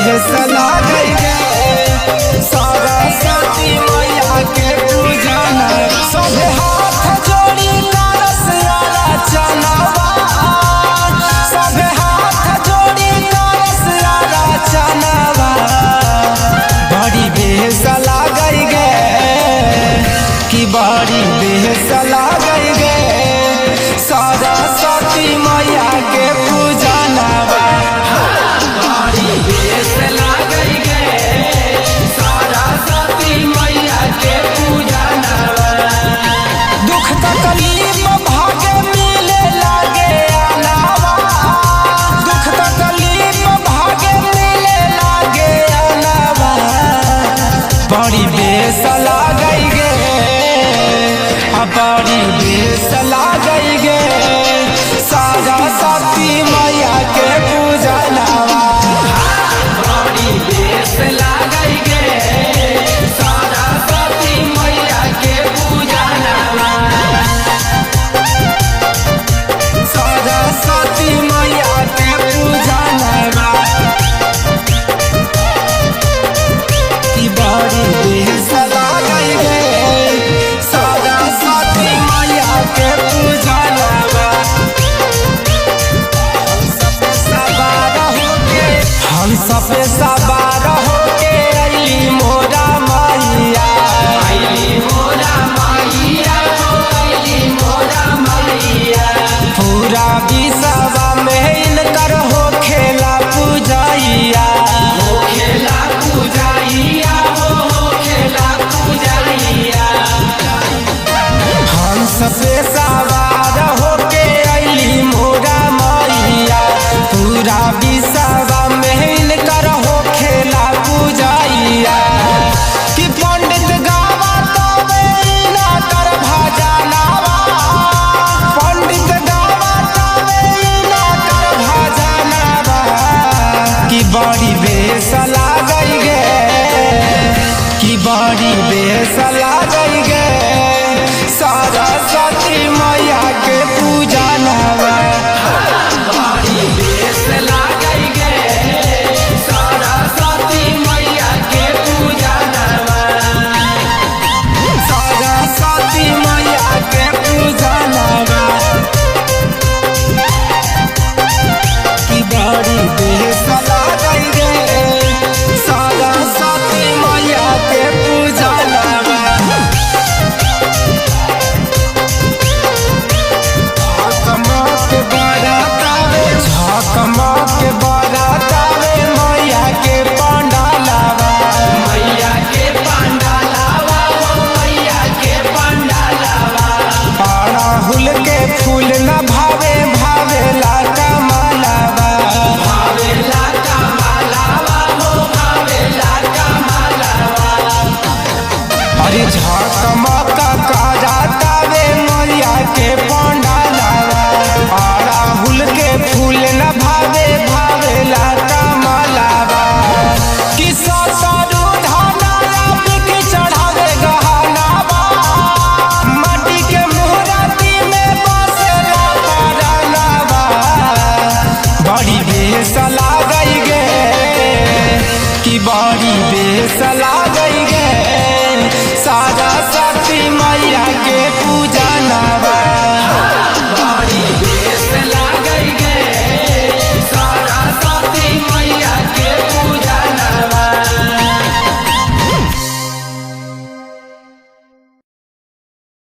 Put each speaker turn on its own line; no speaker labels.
बेस लागई गे सरस्वती मैया के पूजन। सभे हाथ जोड़ी करस रचनवा, सभे हाथ जोड़ी करस रचनवा। बड़ी बेस लागई गे कि बड़ी बेस लागई गे सरस्वती मैया के पूजनवा।
बड़ी बेस लागई गे सरस्वती मैया के पूजनवा।
दुख तकलीफ भागे मिले लागे अनावा, दुख तकलीफ भागे मिले लागे अनावा। बड़ी बेस लागई गे, आ बड़ी बेस लागई गे सरस्वती मैया के पूजनवा।
बड़ी बेस लागई गे सरस्वती मैया के पूजनवा।
सरस्वती मैया के पूजनवा कि बड़ी बेस लागई गे सरस्वती मैया के पूजनवा। हम सब पे सवार होके अइली मोरा मैया।
आइली मोरा मैया हो आइली मोरा मैया।
पूरा विश्व में इनकर हो खेला पूजैया।
हो खेला पूजैया हो खेला पूजैया।
हम सबे सवार होके अइली मोरा मैया। पूरा विश्व में इनकर हो खेला पूजैया। कि पंडित गावा तबे ना कर भजनवा, पंडित गावा तबे ना कर भजनवा। कि बड़ी बेस लागई गे, कि बड़ी बेस लागई गे सरस्वती मैया के पूजनवा।
बड़ी बेस लागई गे सरस्वती मैया के पूजनवा।
सरस्वती मैया के पूजनवा कि बड़ी बेस लागई गे सरस्वती मैया के पूजनवा। झकमक बरतावे, झकमक बरतावे मैया के पंडालवा।
मैया के पंडालावा हो मैया के पंडालावा।
अड़हुल के फूल न भावे भावेला कमलवा।
भावेला कमलावा हो भावेला कमलावा।
अरे झकमक करतावे मैया के पंडालवा। अड़हुल के फूल न भावे भावेला कमलवा। कि सतरु धनवा बिक चढ़ावे गहनावा, माटी के मुहरती में बसेला परानवा। बड़ी बेस लागई गे कि बड़ी बेस लागई